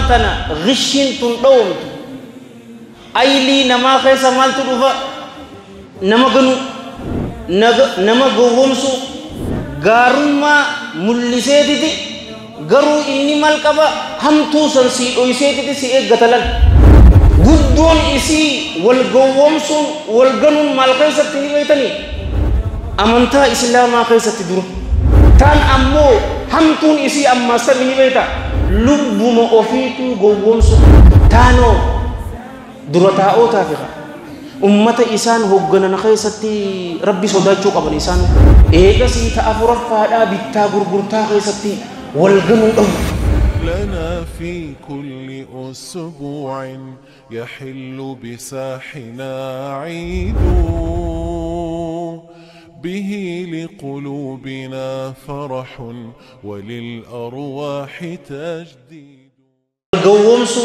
ammaan tana ghishiin tun dhowomtu aylii namaa keessa maaltu dhufa nama ganu nama gowwomsu gaarummaa mul'iseetiti garuu inni maal qaba hamtuu san sii dhoyseetiti si eeggata lal guddoon isii wal gowwomsuun wal ganuun maal keessatti ni beeytanii amantaa islaamaa keessatti dura taan ammoo hamtuun isii ammaa sami ni beeyta lubbuma ofiituu gowwomsu taanoo dura taa'ootaaf ummata isaan hoogganan keessatti rabbi sodaachuu qaban isaan eegasii ta'a afuraffaadhaa bittaa gurgurtaa keessatti wal ganuu dhabu. لنا في كل أسبوع يحل بساحنا عيد به لقلوبنا فرح وللأرواح تجديد. Gowwomsu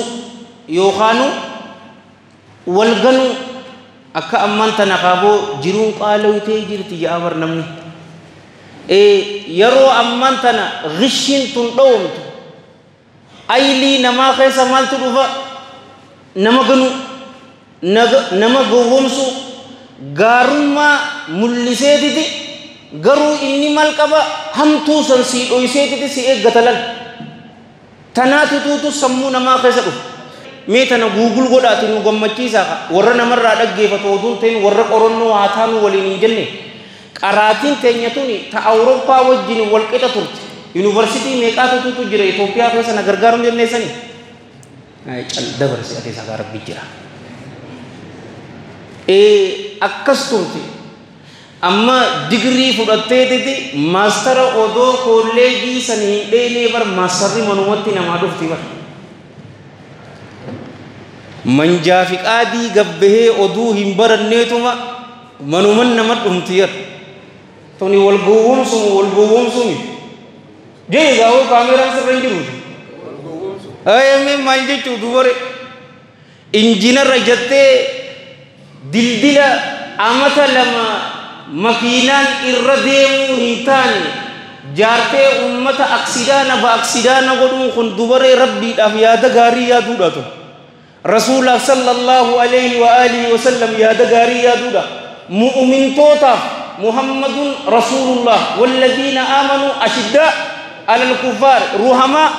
yookaanu wal ganuu akka ammaan tana kaaboo jiruun qaalawitee jirti jedha bar namni. Yeroo ammaan tana ghishiin tun dhowomtu aylii namaa keessa maaltu dhufa nama ganu nama gowwomsu gaarummaa mul'iseetiti garuu inni maal qaba hamtuu san sii dhoyseetiti si eeggata lal tanaatutuutu sammuu namaa keessa dhufa. Mee tana guugul godhaati nu gammachiisaa warra namarraa dhaggeeffatu oduun ta'in warra qorannoo haa taanu waliin hin jenne qaraatiin teenya tuni ta Awurooppaa wajjin wal qixa turte yuunivarsiitii meeqaatutu jira Itoophiyaa keessa na gargaaruun dandeessanii cal dabarsi ati sagaa rabbi jira akkas turte amma digirii fudhatteetiti maastara odoo kolleejii san hin dheenee bar maastarri manumatti namaa dhufti bar manjaa fi qaadii gabbahee oduu hin baranneetuma manuman nama dhumti yar tuni wal gowwoomsumu wal gowwoomsumi jee gaawoo kaameraan sirra hin jiruuti ayamee maal jechuu dubare injinarra jettee dildila amata lama makiinaan irra deemuu hin taane jaartee ummata aksidaana ba aksidaana godhuun kun dubaree rabbiidhaaf yaada gaarii yaaduudha tu rasuulaaf sallallahu alayhi wa alihi wa sallam yaada gaarii yaaduudha mu'mintootaaf muhammadun rasuulullah walladhiina aamanuu ashiddaa alal kuffaar ruhamaa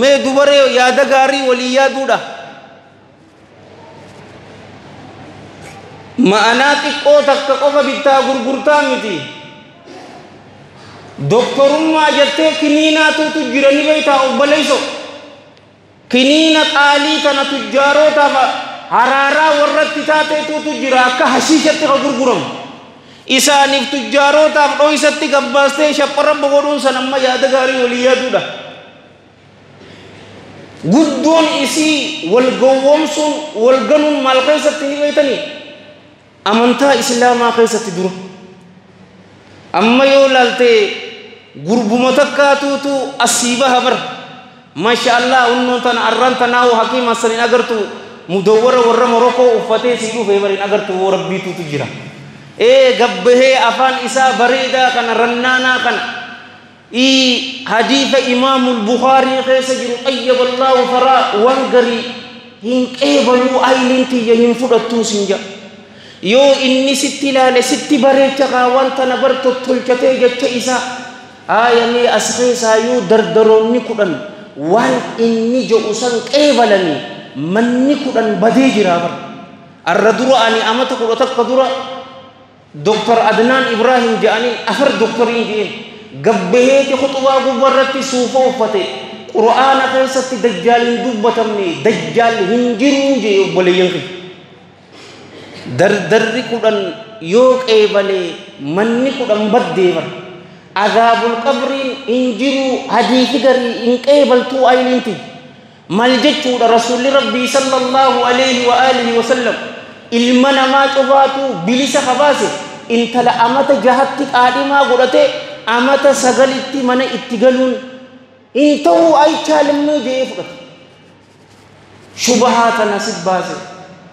mee dubaree yaada gaarii walii yaaduudha ma'anaa xiqqoo takka qofa bittaa gurgurtaa miti doktorummaa jettee kiniinaatutu jira ni beektaa obboleeyso kiniina qaalii tana tujjaarootaaf haraaraa warratti taateetutu jira akka hashiishatti ka gurguramu isaaniif tujjaarootaaf dhoysatti gabbaastee shapharabba godhuun san amma yaada gaarii walii yaaduudha guddoon isii wal gowwoomsuun wal ganuun maal keessatti ni beeytanii amantaa islaamaa keessatti dura amma yoo laaltee gurbuma takkaatuutu asii baha bar maasha allah unnoon tana arraan tanaahu hakiima san hin agartu mudawwara warra morokoo uffatee sii dhufee bar hin agartu woo rabbiituutu jira gabbahee afaan isaa bareedaa kana rannaanaa kana hadiisa imaamul bukaarii keessa jiru xayyaba allaahu faraa waan garii hin qeebaluu ayliin tiyya hin fudhattuu sin jedha yoo inni sitti ilaale sitti bareecha kaa waan tana bar tottolchatee jecha isaa haayamee as keessaa yoo dardaroonni kudhan waan inni jedhu san qeebalanii manni kudhan badee jira bar arra dura ani amata 11 dura Doktor Adnaan Ibrahim jedhaniin afar doktoriin jedheen gabbaheeti khuxubaa gubbarratti suufa uffate qur'aana keessatti dajjaal hin dubbatamne dajjaal hin jiruu jee obboleeyyan kiyya dardarri kudhan yoo qeebalee manni kudhan baddee bar azaabul qabriin hin jiruu hadiisi garii hin qeebaltuu ayliinti maal jechuudha rasuulli rabbii sallallahu alayhi wa alihi wa sallam ilma namaa cufaatu bilisa kabaase intala amata jahatti qaadhimaa godhate amata sagalitti mana itti galuun hin ta'uu aychaalimnuu jee fudhate shubahaa tana sit baase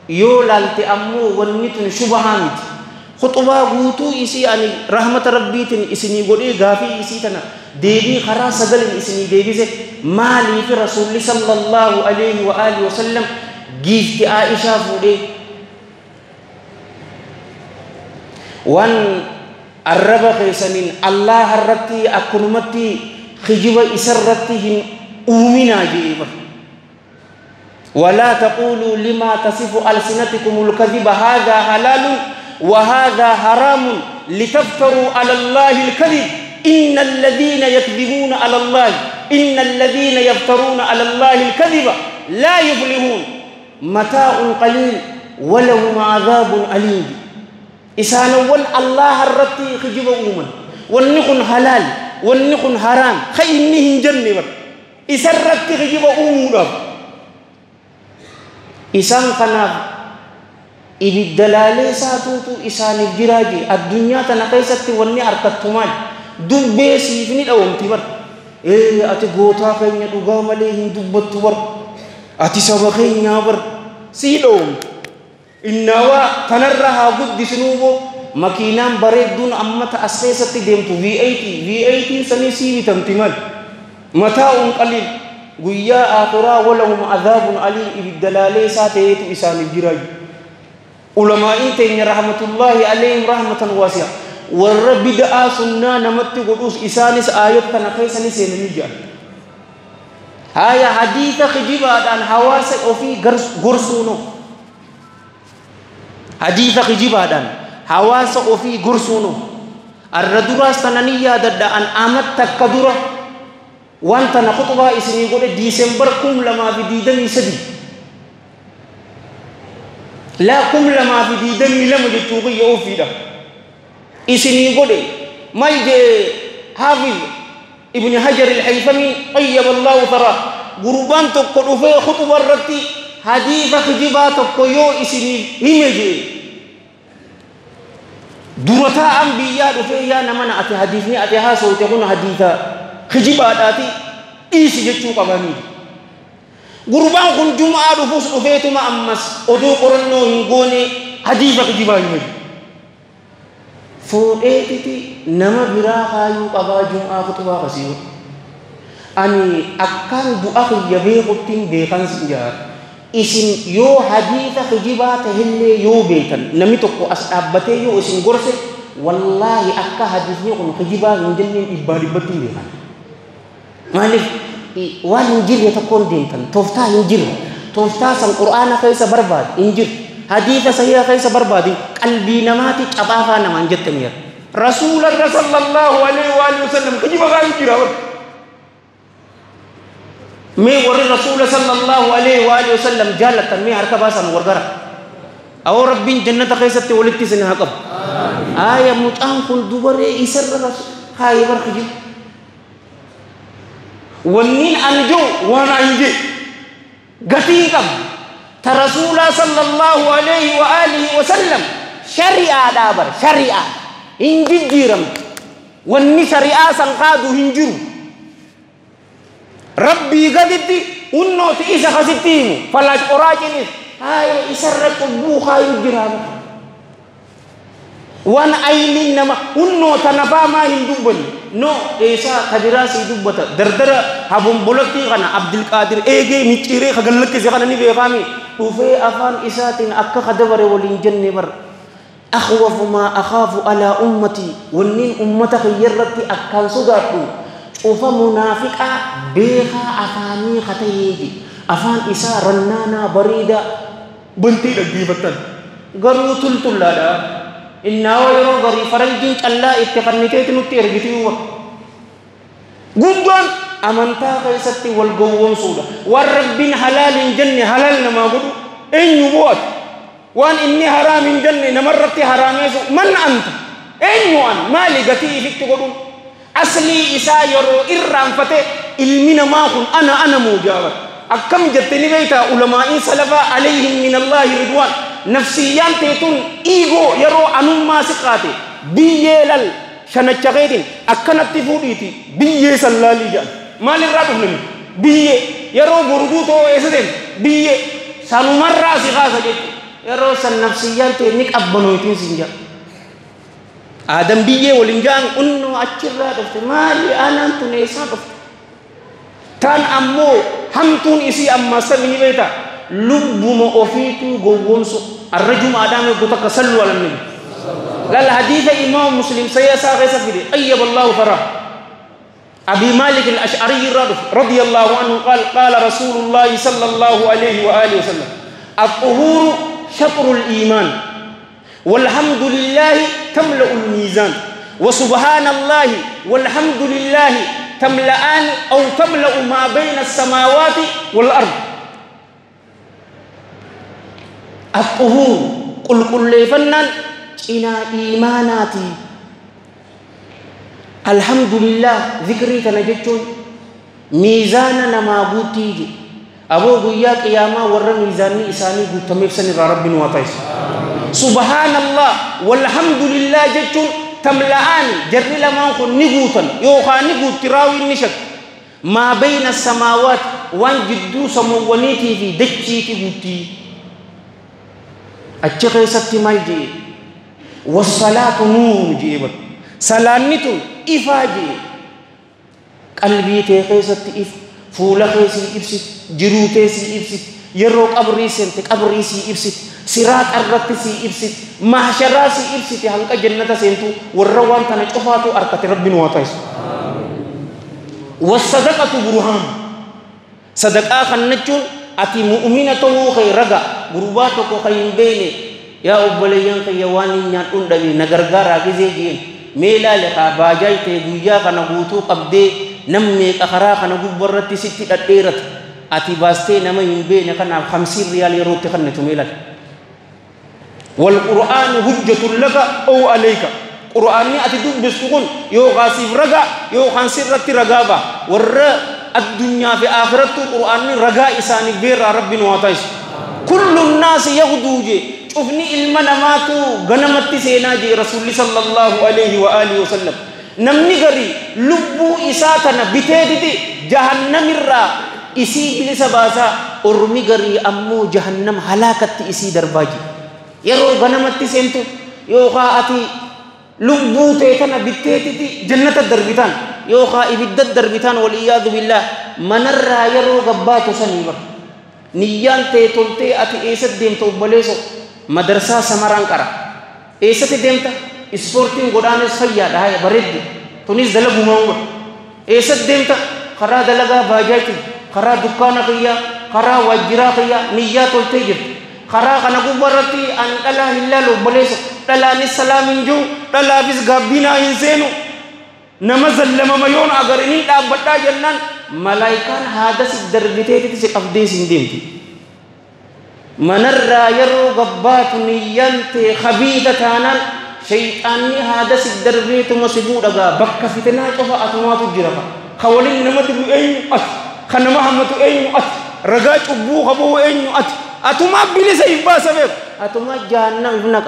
yoo laalte ammoo wanni tun shubahaa miti khuxubaa guutuu isii ani rahmata rabbiitiin isinii godhee gaafii isii tana Deebii karaa sagalin isinii deebise. Maaliif rasuulli sallallahu alaihi wa alihi wasallam giifti Aishaa fuudhee? Waan arraba keessaniin Allah irratti akkanumatti kijiba isarratti hin uuminaa jee bar. ولا تقولوا لما تصف ألسنتكم الكذب هذا حلال وهذا حرام لتفتروا على الله الكذب إن الذين يكذبون على الله إن الذين يفترون على الله الكذب لا يفلحون متاع قليل ولهم عذاب أليم. إسانول الله الرتي خجب أومن والنخن حلال والنخن حرام خينهن جنة إسرتي خجب أومن إسان خناف ibidda saatuutu isaaniif jiraaji addunyaa tana keessatti wanni harkattu maal dubbee siif ni dhawamti bar. Ati gootaa keenya dhugaa malee hin dubbattu bar, ati saba keenyaa bar sii dhawamti. Innawaa tanarra haa guddisnuuboo makiinaan bareedduun amma ta as keessatti deemtu V8 V8 sanii sii bitamti maal mataa'uun qaliil guyyaa aakhiraa walahum adhaabun aliim ibidda laalee isaa ta'eetu isaaniif jiraaji. Ulamaa'iin teenya rahmatullahi alayhim rahmatan waasi'a warra bid'aa sunnaa namatti godhuus isaanis aayota tana keessa ni seenanii jiran. Haya hadiisa kijibaadhaan hawaasa ofii gorsuunoo, hadiisa kijibaadhaan hawaasa ofii gorsuunoo. Arra duraas tana ni yaadadha an amat takka dura waan tana khutbaa isinii godhe Diisembar 2023 laa 2022 jechuu kiyya ofiidha isinii godhe. Maal jee Haafiz Ibn Hajar al-Haythami tayyaba Allahu thara gurbaan tokko dhufee khuxuba irratti hadiisa kijibaa tokko yoo isinii hime jee dura taa'an biyyaa dhufee yaa namana ati hadiisni ati haasawte kun hadiisa kijibaadhaati dhiisi jechuu qabanii. Gurbaan kun jum'aa dhufuus dhufeetuma ammas oduu qorannoo hin goone hadiisa kijibaa hime. Fuudheetiti nama biraa kaayuu qabaa jum'aa kutubaa qasiiru. Ani akkaan du'a kiyya beekuttiin beekan sin jaara. Isin yoo hadiisa kijibaa tahillee yoo beekan namni tokko as dhaabbatee yoo isin gorse wallaahi akka hadiisni kun kijibaa hin jenneen dhibbaa dhibbatti hin beekan. Maaliif waan hin jirre tokkoon deemtan tooftaa hin jirre tooftaa san qur'aana keessa barbaade hin jirre hadiisa sahiha keessa barbaade qalbii namaati cabaafaa namaan jettaniira. Rasuularra sallallahu alaihi wa alihi wasallam kijiba kaayuu jira bar. Mee warri rasuula sallallahu alaihi wa alihi wasallam jaallattan mee harka baasan wargara. Awoo rabbiin jannata keessatti walitti isin haa qabu. Aaya mucaan kun dubaree isarra kaayee bar kijiba. Wannin an jiru waan an jee gatii qabu ta rasuulaa sallallahu alaihi wa alihi wasallam shari'aadhaa bar shari'aa hin jijjiiramtu wanni shari'aa san qaadu hin jiru. Rabbii gaditti hunnooti isa kasitti himu falaash qoraacinis haaya isarra cubbuu kaayuu jiraa waan ayliin nama hunnoota nafaa maa hin dubbanne no eesaa kabiraa sii dubbata dardara habombolottii kana Abdulqaadir eegee micciiree kagallakkise kana ni beekaami dhufee afaan isaatiin akka kadabare waliin jenne bar. Akhwafu maa akhaafu alaa ummatii wanniin ummata kiyyarratti akkaan sodaadhu cufa munaafiqaa beekaa afaanii katayeeji afaan isaa rannaanaa bareedaa bantii dhaggeeffattan garuu tultullaadha. Innaawa yeroo garii faranjiin callaa itti kanniteeti nutti ergitii guddaan amantaa keessatti wal gowwoomsuudha. Waan rabbiin halaal hin jenne halaal namaa godhu eenyu bo'atu waan inni haraam hin jenne namarratti haraameessu man anta eenyu an maali gatii ifitti godhuun aslii isaa yeroo irraanfate ilmi namaa kun ana ana muujaaba akkam jette ni beektaa ulamaa'iin salafaa alayhim min allaahi ridwaan nafsiyyaan teetun iigoo yeroo anummaa siqaate biyyee lal shanacha keetiin akkanatti fuudhiiti biyyee sallaalii jedhan maalirraa dhufne biyyee yeroo gurguu too eessa deemte biyyee sanumarraa si kaasa jechuudha yeroo san nafsiyyaan tee ni qabbanootiin siin jedha. آدم بيه ولنجان أنه أشرا دفت مالي أنا أنتو نيسا دفت تان أمو همتون إسي أما سمني بيتا لب ما أوفيتو غوونسو الرجل آدم يقول صلوا على النبي قال حديث إمام مسلم سيسا غيسا فيدي طيب الله فراه أبي مالك الأشعري رضي الله عنه قال قال رسول الله صلى الله عليه وآله وسلم الطهور شطر الإيمان والحمد لله تملأ الميزان وسبحان الله والحمد لله تملأان أو تملأ ما بين السماوات والأرض. الطهور قل قل فنان إنا إيماناتي الحمد لله ذكري تنجتون ميزاننا ما قوتي أبو قياك يا ما ور ميزاني إساني قلت مفسني رب وطيس. سبحان الله والحمد لله جتون تملأان جر لما نقوتا يوخا نقوت تراوي النشك ما بين السماوات وان جدو سموانيتي في دجي تقوتي أتشخي ستمالجي والصلاة نور جيبت سلانتو إفاجي قلبي تيخي ست إف فولا خيسي إفسد جرو تيسي إفسد يروك أبري سنتك أبري سي إفسد صراط الرت سي إفسد محشرا سي إفسد هنك جنة سنتو والروان تنجفاتو أركت رب وطيس. والصدقة برهان صدقة خنجون أتي مؤمنة خير رجا غرباتك خير بيني يا أبليان خيواني نياتون دبي نغرغارا كزيجين ميلا لقا باجاي تيغويا كنغوتو قبدي نمي كخرا كنغو برتي ستي ديرت أتي باستي نما يمبين كنا 50 ريال يروت كنتو ميلا. والقرآن حجة لك أو عليك قرآن أتي دبستون يو غاسيف رجا يو خنسير رتي رجابا ور الدنيا في آخرته قرآن رجا إساني بير رب وطيس. كل الناس يغدو جي شوفني إلما نماتو غنمتي سيناجي رسول صلى الله عليه وآله وسلم نمني غري لبو إساتنا بتيدتي جهنم الرا إسي بلس باسا أرمي غري أمو جهنم هلاكت إسي درباجي يرو غنمتي سينتو يوخا أتي لبو تيتنا بتيدتي جنة الدربتان يوخا إبدت الدربتان والإياذ بالله منرى يرو غباتو سنيبر نيان تيتولتي أتي إيسد ديمتو بليسو مدرسة سمران كرا إيسد ديمتا سبورتين غدانس فيا ده بريد تونس دلغ مونغ إيسد ديمتا خرا دلغا باجايتي خرا دكان قيا خرا وجرا قيا نيا تولتي جرت خرا خنقو برتي أن الله هلالو بليسو تلا نسلام جو تلا بس غبينا إنسانو نمزل لما ميون أغرني دابتا جنان ملائكان هذا سدربتي تسقفدي سنديمتي منرى يرو غبات نيانتي خبيثة تانان شيطاني هذا سدربيت مسبود أغا بك فتنة قفا أتمات الجرفة خولين نمت بأين أت خنما همت أين أت رجاج أبو خبو أين أت أتما بلي سيبا سبب أتما جهنم ابنك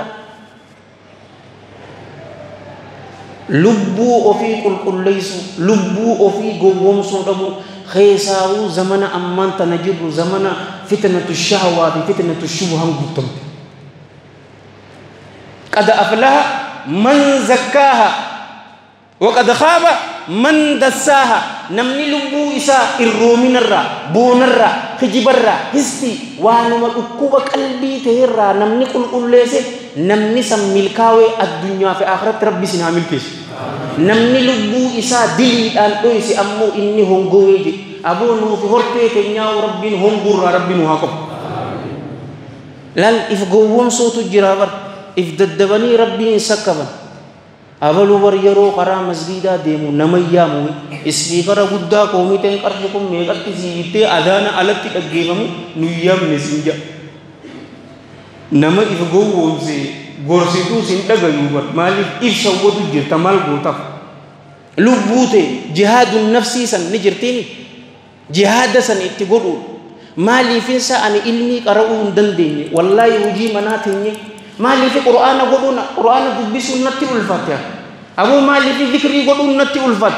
لبو أفي كل كليسو لبو أفي قوم صدبو خيساو زمن أمان تنجر زمن فتنة الشهوات فتنة الشبهة قطم قد أفلح من زكاها وقد خاب من دساها. نمني لبو إسا الرومين الرا بون الرا خجب الرا هستي وانو مكوبة قلبي تهرا نمني كل كليسي نمني سميلكاوي الدنيا في آخرة ربي سنا ملكيش نمني لبو إسا دلي أن أويسي أمو إني هنغويجي أبو نو في هرتي تنياو ربي هنغور ربي نوهاكم لأن إفقوهم صوت الجرابر إفددبني ربي سكبا أولو ور يرو قرا مسجدا ديمو نميامو اسبيكر غدا قومي تن قرشكم ميقت سيتي أذان ألت تدغيمو نيام نسنجا نما إفقوهم سي غورسيتو سين دغيو بر مالك إفشوتو جرتا مال غوتا لبوتي جهاد النفسي سن نجرتيني جهاد سن اتغدو مالي فينسا أن علمي قرؤون دندني والله وجي مناتني مالي في قرآن غدونا قرآن دبسو نتي الفاتحة أبو مالي في ذكري غدون نتي الفات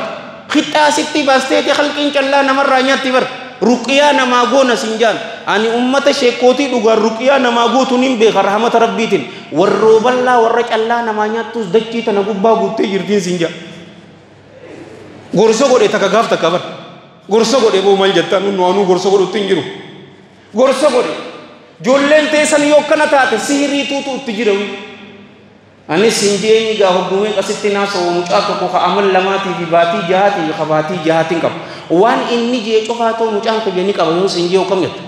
خطا ستي باستي خلقين چلا نمر رانيا تبر Ruqiyaa namaa goona siin jaan. Ani ummata sheekootii dhugaan ruqiyaa namaa gootu nin beeka rahmata rabbiitiin. Warroo bal'aa warra callaa namaa nyaattus dachii tana gubbaa guuttee jirtiin siin jaa. Gorsa godhe takka gaaf takka bar. Gorsa godhe boo maal jettaan nu anuu gorsa godhutti hin jiru. Gorsa godhe. Ijoolleen teessan yoo akkana taate sihirii tuutu itti jira. Anis hin jeenyi gaa hoggumee qasitti naasoo mucaa tokko ka amal lamaatii fi baatii jahaatii fi kabaatii jahaatiin qaba. Waan inni jee cufaa ta'u mucaan kiyya ni qaba yoo sin jee kam jetta.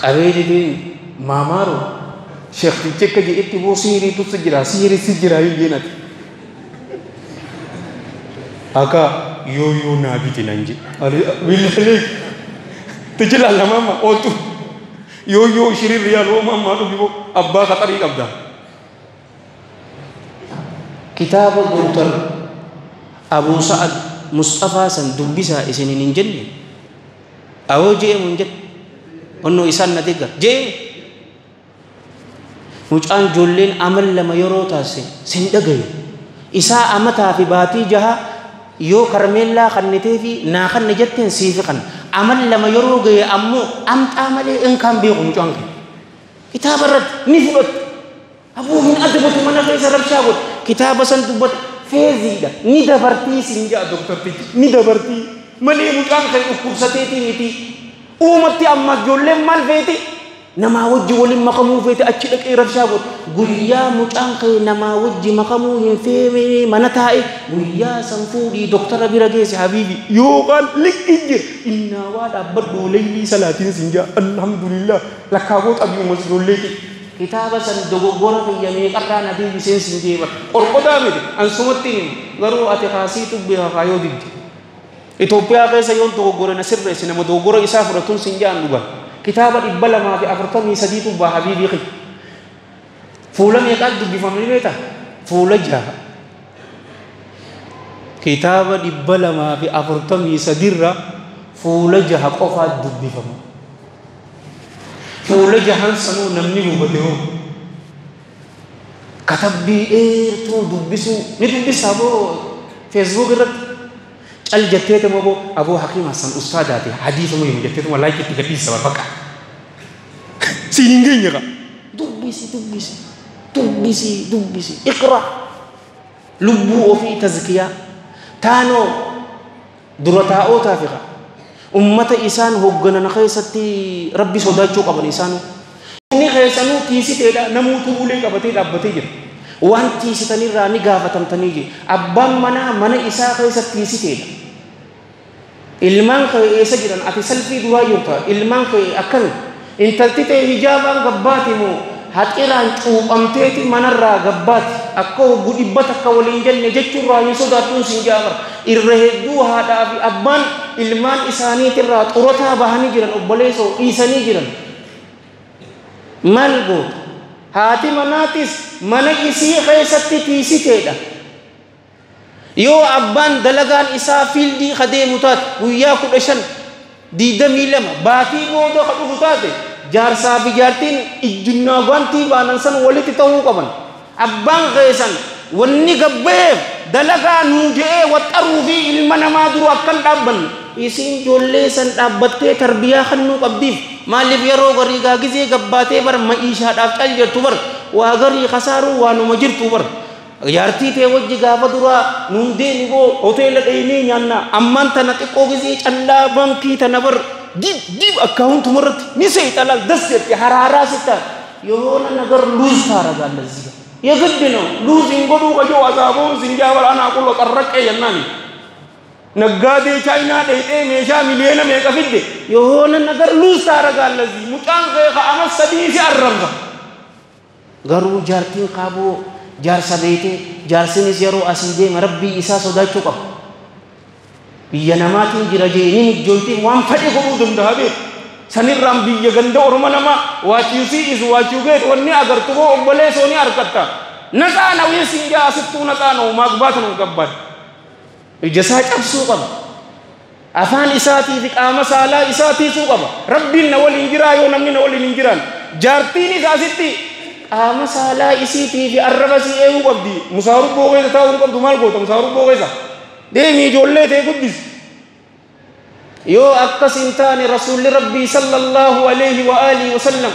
Qabee dideen maamaaroo sheektichi akka jedhetti boo sihirii tuutu jira sihirii si jira hin jeenati. Akka yoo yoo naa biti nan je. Billahi tijila mama otu yoo yoo 20 riyaal oo mamma dhugi boo abbaa khatarii qabda. Kitaaba Doctor Abu Sa'ad Mustafa san dubbisaa isiniin hin jenne awoo je'emu hin jenne onnoo isaan na deeggar je'emu mucaan ijoolleen amal lama yeroo taase sin dhagayu isaa amataa fi baatii jaha yoo karmeellaa kannitee fi naa kanne jetteen siifi kan amal lama yeroo gahe ammoo amxaa malee inkaan beeku mucaan kan kitaaba irratti ni fudhattu. Abuu hin adabatu mana keessa rabshaa godhu kitaaba san dubbata feeziidha ni dabartii siin jaa doktortichi ni dabartii malee mucaan kan dhukkubsateetii miti uumatti ammas ijoolleen maal feeti namaa wajji waliin makamuu feete achi dhaqee rabshaa godhu guyyaa mucaan kee namaa wajji makamuu hin feene mana taa'e guyyaa san fuudhii doktara bira geesse habiibi yookaan likki jira innaa waa dhaabbadhu leylii salaatiin siin jaa alhamdulillah lakkaaboo xabii'umas ijoolleeti. Kitaaba san dogoggora kiyya meeqarraa na deebiseen siin jeeba qorqodaa miti ansumatti himu garuu ati kaasiitu beeka kaayoo didde. Itoophiyaa keessa yoon dogoggore na sirreessi nama dogoggora isaa fudhatuun siin jaan dhugan. Kitaaba 243 baa habiibii kiyya. Fuula meeqaatti dubbifamni beektaa? Fuula jaha. Kitaaba 243 irraa fuula jaha qofaatti dubbifama. Fuula jahan sanuu namni hubate hoo katabbii dheertuu dubbisuu ni dubbisaa boo feesbuuk irratti cal jetteetuma boo aboo Hakiim Hassan ustaadaati hadiisuma himu jetteetuma laayikitti gadhiisa bakka siin hin geenye qa dubbisi dubbisi dubbisi dubbisi iqra lubbuu ofii tazkiyaa taanoo dura taa'ootaa fi qa ummata isaan hoogganan keessatti rabbi sodaachuu qaban isaanuu. Inni keessanuu tiisiteedha namuutu ulee qabatee dhaabbatee jira. Waan tiisitanirraa ni gaafatamtanii jira. Abbaan manaa mana isaa keessa tiisiteedha. Ilmaan kee eessa jiran ati salfii duraa jirta ilmaan kee akkami intalti ta'e hijaabaan gabbaati moo haxiraan cuuphamteeti manarraa gabbaati akka hoggu dhibba takka waliin jenne jechuurraa hin sodaattuun siin jaamara. Irra hedduu haadhaa fi abbaan ilmaan isaaniitirraa xurataa bahanii jiran obboleessoo dhiisanii jiran. Maal goota? Haati manaatis mana isii keessatti tiisiteedha. Yoo abbaan dalagaan isaa fiildii kadeemu taate guyyaa 15 22 baatii booda ka dhufu taate jaarsaa fi jaartiin ijjunnaa guantii baanan san walitti ta'uu qaban. Abbaan keessan wanni gabbeef dalagaa nuu je'ee waxxaruu fi ilma namaa duru akkan dhaabbannu isiin ijoollee san dhaabbattee tarbiyaa kennuu qabdiif maaliif yeroo garii gaagizee gabbaatee bar ma'iishaadhaaf cal jettu bar waa garii kasaaruu waanuma jirtu bar jaartii tee wajji gaafa duraa nuun deemi boo hoteela dheenee nyaanna ammaan tana xiqqoo gizee callaa baankii tana bar dib dib akkaawuntumarratti ni seexalaal das jette haraaraa sitta የሆነ ነገር ሉዝ ታረጋለህ እዚህ ጋር የግድ ነው ሉዝ እንጎዱ ከጆ አዛቡን ሲንጃወር አና ቁሎ ቀረቀ የናኒ ነጋዴ ቻይና ደይጤ ሜሻ ሚሊዮን ሜቀፍድ የሆነ ነገር ሉዝ ታረጋለህ እዚህ ሙጫን ከአመት ሰዲ ሲያረምዛ ገሩ ጃርቲን ካቦ ጃርሳ ቤቴ ጃርሲንስ የሮ አሲዴ መረቢ ኢሳ ሶዳቹ ቀብ ብየነማቲን ጅረጄኒን ጆንቲ ዋን ፈዲ ጎዱ ደንዳቤ sanirraan biyya ganda orma nama what you see is what you get wanni agartu boo obboleessoo ni argatta ነፃ ነው የሲንጃ ስቱ ነፃ ነው ማግባት ነው ገባል ija isaa cabsuu qaba afaan isaatii fi qaama saalaa isaa tiisuu qaba rabbiin na waliin jiraa yoo namni na waliin hin jiraan jaartiin isaa sitti qaama saalaa isiitii fi arraba sii eeguu qabdi musaarubboo keessa taa'uu hin qabdu maal goota musaarubboo keessa deemii ijoollee ta'e guddisi Yoo akkas hin taane rasuulli rabbii sallallahu alayhi wa alihi wasallam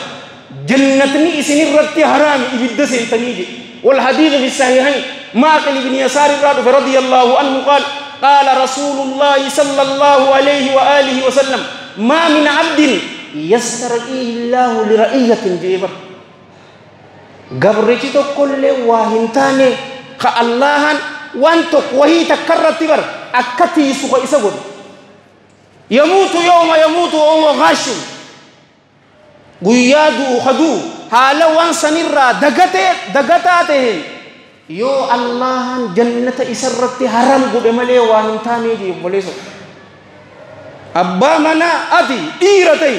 jannatni isinirratti haraami ibidda seentanii jedhe. والحديث في الصحيحين معقل بن يسار الرادف رضي الله عنه قال قال رسول الله صلى الله عليه وآله وسلم ما من عبد يسترعيه الله لرعية جيبر قبرتي كل واهنتاني خالله وانتك وهي تكررت بر أكتي سوق إسقط يموت يوم يموت وهو غاش قيادو خدو حالا وان سنرا دغتاته يو الله جنة إسرت حرام قد ملي واهنتاني جي بوليسو أبا منا أتي إيرتي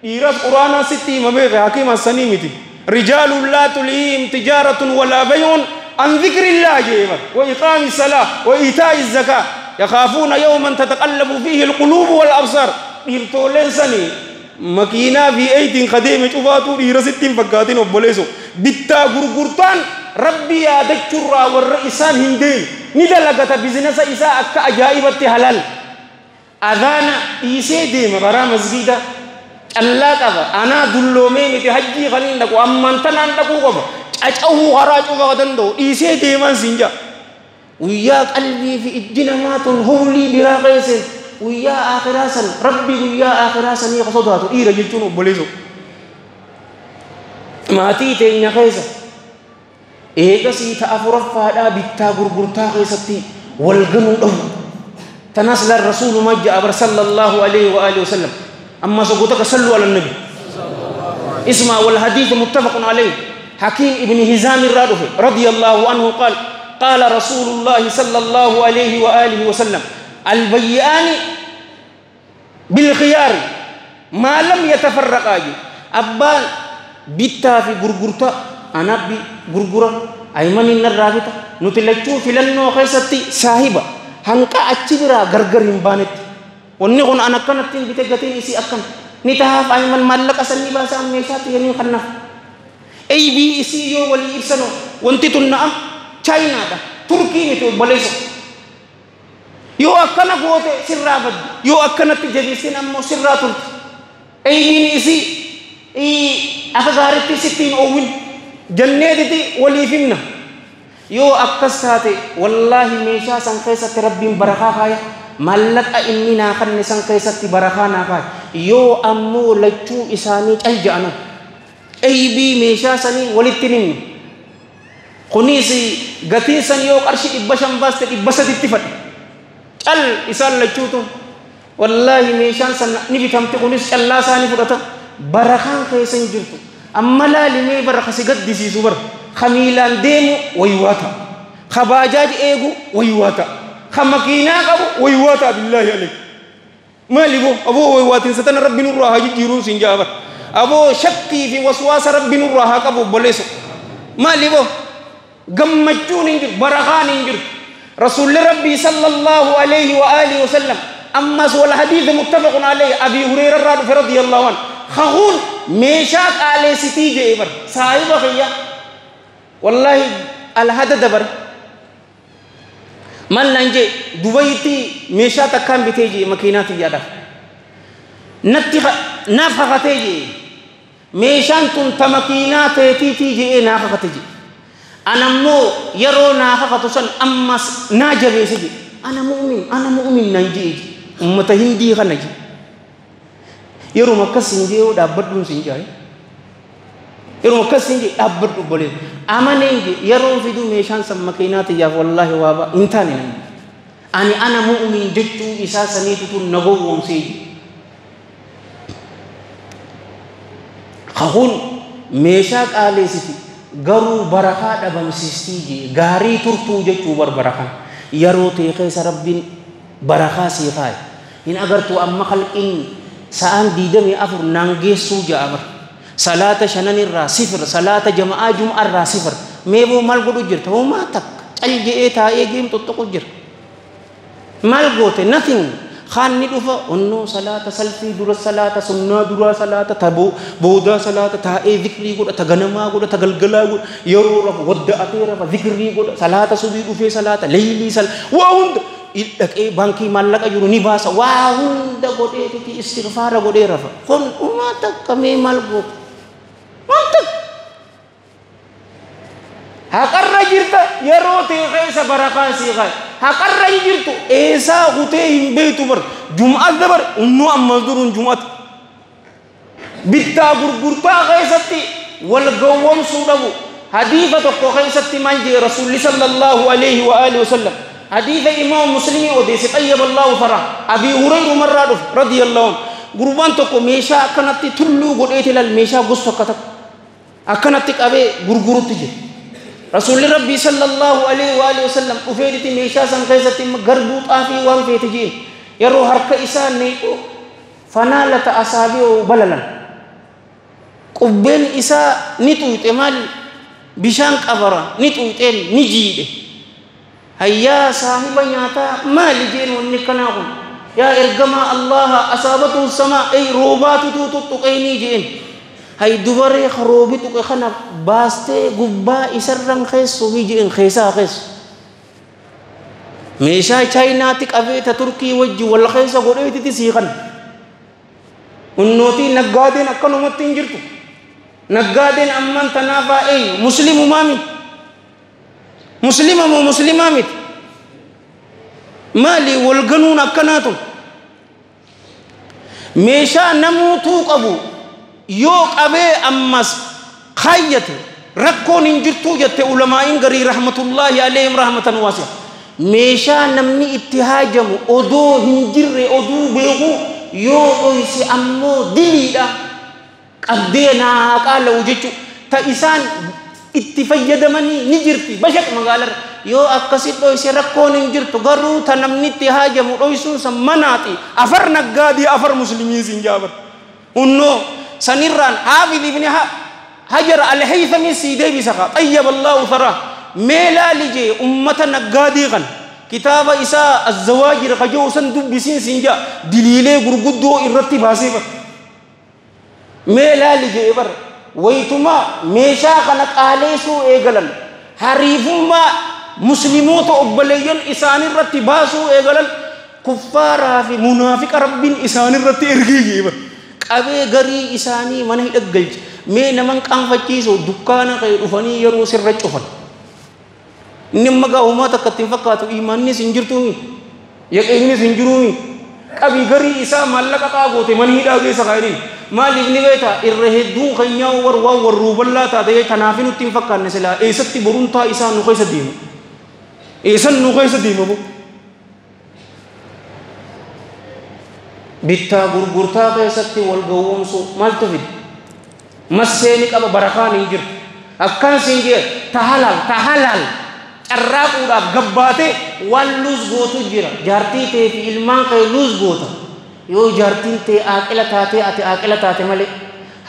إيرت قرآن ستي مبيغ حكيم السنيمتي رجال لا تلهيهم تجارة ولا بيع عن ذكر الله جيبا وإقام الصلاة وإيتاء الزكاة يخافون يوما تتقلب فيه القلوب والأبصار. إيرتولين سني مكينة في أيدين خديمة شوفاتو إيرا ستين فقاتين وبوليسو بيتا غرغرتان ربي يا دكتور والرئيسان هندين ندلقة بزنس إساء أكا أجائبة حلال أذان إيسي ديم غرا مسجدة الله قبا أنا دلومي متي حجي خلين دكو أمان تنان دكو قبا أجأه غراج وغدن إيسي ديمان سنجا ويا قلبي في الجنمات هولي بلا قيس ويا آخراسا ربي ويا آخراسا يقصدها إيرا جلتون وبوليسو ما تيتين يا خيسا إيقاسي تأفرفها لا بيتا غرغرتا خيستي والغنو تناسل الرسول ما جاء صلى الله عليه وآله وسلم. أما سقوطك صلوا على النبي اسمع والحديث متفق عليه. حكيم ابن هزام الرادف رضي الله عنه قال قال رسول الله صلى الله عليه وآله وسلم البيعان بالخيار ما لم يتفرقا. أبان بيتا في غرغرتا أنا بي غرغرة أيمن الرابطة نتلچو فلنو خيستي صاحبة هنكا أتشبرا غرغر همبانت ونقول أنا كنت بتجتين إسي أكن نتهاف أيمن مالك أسني باسا ميشاتي يني خنف أي بي إسي يو ولي إبسنو وانتي تنعم چاينا دا تركي نتو بلسو يو أكنا قوته سرا بد يو أكنا تجديسين أمو سرا تلت أي مين إسي أي أخذارتي ستين أول جنة ولي فينا يو أكساتي والله ميشا سنكيسة ربي بركة خايا مالك إني ناخن سنكيسة بركة ناخاي يو أمو لچو إساني ألجأنا أي بي ميشا سني ولتنين خنيسي غتي سن يو قرشي إبشام باست إبشة تتفت ال إسان لچوتو والله ميشان سن نبي تمتي خنيس الله ساني فرطا بركة خيسن جرتو أما لا لمي بركة سيقد دي سوبر خميلان ديمو ويواتا خباجاج إيغو ويواتا خمكينا قبو ويواتا بالله عليك مالي بو أبو ويواتين ستنا ربي نور راها جيرون سنجابر أبو شكي في وسواس ربي نور راها قبو بوليسو مالي بو قمتشون انجر برخان انجر رسول ربي صلى الله عليه وآله وسلم. أما سوى الحديث متفق عليه أبي هريرة رضي الله عنه خغون ميشاك على ستي جيبر صاحب خيا والله الهدى دبر من لنجي دبيتي ميشا تكام بتيجي مكيناتي يادا نتي نافختيجي ميشان تن تمكينات تيجي نافختيجي أنا مو يرو نافختوسن أما ناجبي سجي أنا مؤمن أنا مؤمن ننجي أمة هندي خنجي يرو مكسنجي ودابدون سنجاي يرو مكسنجي دابدو بولي أمانينجي يرو في دو ميشان سمكينات يا والله وابا إنتاني أني أنا مؤمن جتو إسا سنيتو نغو ومسيجي خهون ميشاك آلي سيتي غرو بركة دبمسيستي غاري ترتو جتو بر بركة يرو تيخيس ربين بركة سيخاي إن أغرتو أما خلقين سأن ديدمي أفر نانجيسو جابر صلاة شنن الرا صفر صلاة جماعة جمعة الرا صفر ميبو مال قدو جرت هو ما تك الجي تا اي تطقو جر مال قوت nothing خان ندفع انو صلاة سلفي دور صلاة سنة دور صلاة تبو بودا صلاة تا اي ذكري قد تغنما قد تغلغلا قد يرو رف ود اتي رف ذكري قد صلاة سبي دفع صلاة ليلي صلاة وهند Dhaqee baankii maallaqa jiru ni baasa waa hunda godheetiti istighfaara godhee rafa kun umaa takka mee maal goota maal takka haqarra jirta yeroo ta'e keessa barakaa sii qabe haqarra hin jirtu eessaa kutee hin beektu bar jum'at dabar unnuu ammas duruun jum'ata bittaa gurgurtaa keessatti wal gowwomsuu dhabu hadiisa tokko keessatti maal jee rasuulli sallallahu alaihi wa alihi wasallam حديث إمام مسلم أوديس طيب الله فرح أبي هريرة مرة رضي الله عنه قربان تكو ميشا كانت تلو قد إتلال ميشا قصة كتك أكنت أبي غرغرو تجي رسول ربي صلى الله عليه وآله وسلم أفيدتي ميشا سنقيزة غربو طافي وان في تجي يرو حركة إسان نيتو فنالت أصابعه بللا قبين إسا نتو تمال بشان قبرا نتو تين نجيده هيا صاحب نياتا ما لجين ونكناهم يا إرجما الله أصابته السماء أي روبات تو جين هاي دوباره خروبي تو خنا باستي غبا إسرن خيس وبي جين خيسا خيس ميشا چايناتك أبي تركي وجه ولا خيسا غوري تي سيخن النوتي نقادين أكنو متين جرتو نقادين أمان تنافا أي مسلم مامي مسلمة مو مسلمة مت مالي والقانون أكناتهم ميشا نموتو قبو يوك أبي أمس خيته ركون إنجرتو جت علماء غري رحمة الله عليهم رحمة واسعة ميشا نمني اتهاجم أدو هنجر أدو بيغو يو أيسي أمو دليلا قدينا قال وجتو تإسان itti fayyadamanii ni jirti bashaq magaalarra yoo akkasit dhoyse rakkoon hin jirtu garuu ta namni itti haajamu dhoysuun san manaati afar naggaadii afar muslimiin sin jaabar hunnoo sanirraan haafid ibni hajar alhaythami sii deebisa kaa xayyaba allaahu tharaa mee laali jee ummata naggaadii kan kitaaba isaa azzawaajir kajoo san dubbisiin sin jaa diliilee gurguddoo irratti baasee bar mee laali jee bar waytuma meeshaa kana qaaleessuu eegalan hariifummaa musliimoota obboleeyyan isaanirratti baasuu eegalan kuffaaraa fi munaafiqa rabbiin isaanirratti ergee jeeba qabee garii isaanii mana hidhaggalche mee naman qaanfachiisu dukkaana kee dhufanii yeroo sirra cufan inni amma gaa'umaa takka ittiin fakkaatu imaannis hin jirtuumi yaqiinnis hin jiruumi qabii garii isaa maallaqa xaagoote mana hidhaa keessa kaa'iniin maaliif ni beekta irra hedduun keenyaa war waan warruu bal'aa taate kanaaf nutti hin fakkaanne silaa eessatti borumtaa isaa nu keessa deemu eessan nu keessa deemu bo bittaa gurgurtaa keessatti wal gowwoomsuu maaltu fide massee ni qaba barakaan hin jirtu akkaan siin jee tahalaal tahalaal carraaquudhaaf gabbaate waan luus gootu jira jaartii tee fi ilmaan kee luus goota yoo jaartiin tee aaqila taatee ati aaqila taate malee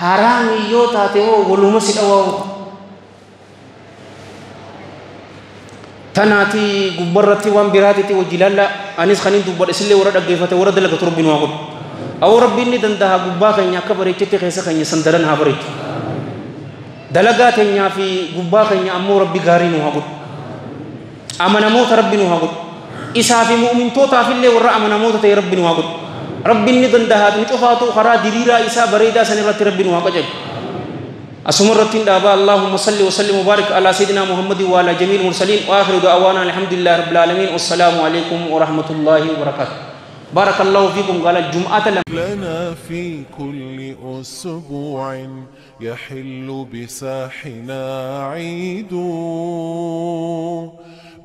haraami yoo taate hoo waluma si dhawaa tanaati gubbarratti waan biraatitti wajji laalla anis kanin dubbadhe isillee warra dhaggeeffate warra dalagatu rabbiin waa godhu aw rabbiin ni danda'a gubbaa keenya akka bareechetti keessa keenya san daran haa bareechu dalagaa teenyaa fi gubbaa keenya ammoo rabbi gaarii nu haa godhu amanamoota rabbi nu haa godhu isaa fi mu'mintootaaf illee warra amanamoota ta'e rabbi nu haa godhu rabbiin ni danda'a nu cufaatu karaa diriiraa isaa bareedaa san irratti rabbi nu haa qajeelu أسمرت دابا اللهم صل وسلم وبارك على سيدنا محمد وعلى جميع المرسلين وآخر دعوانا الحمد لله رب العالمين والسلام عليكم ورحمة الله وبركاته بارك الله فيكم. قال الجمعة لنا في كل أسبوع يحل بساحنا عيد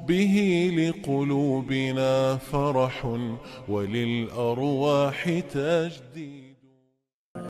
به لقلوبنا فرح وللأرواح تجديد.